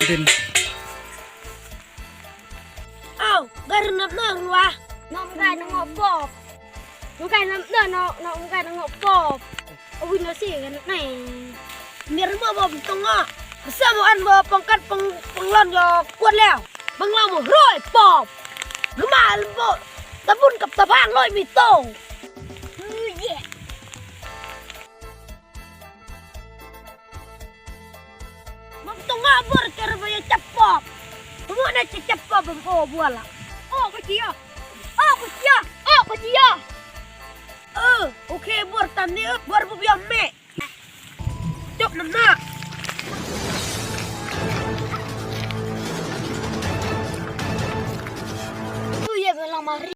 ຂຶ້ນ. ອ້າວ ໄດ້ນຳເນີຫວາ? ນ້ອງໄດ້ນຳເນີປອບ ນ້ອງໄດ້ນຳເນີເນາະ ນ້ອງໄດ້ນຳເນີປອບ. ເອົາວິນເອົາຊີກັນແນ່ ມີລະເມີບໍ່ຕ້ອງງອ ເຊື່ອບໍ່ອັນບໍ່ປ້ອງກັນປ້ອງ ປ້ອງລອນຢອກກວດແລ້ວ ບັງລາວບໍ່ຮ້ອຍປອບ ກະມາບໍ່ຕະບຸນກັບຕະພາງຮ້ອຍມີໂຕ. ເອີ ເຢ ມັນຕ້ອງມາບົວ ແກລະບໍ່ຢາກຈັບປອບ ເມື່ອໃດຈະຈັບປອບ ໂອ້ບົວລະ ໂອ້ກະເຈຍ ໂອ້ກະເຈຍ ໂອ້ກະເຈຍ. ເອີ ໂອເຄ ບົວຕາມນີ້ ເອີ ບົວບໍ່ຍອມແມ້ ຈົບນຳໜ້າ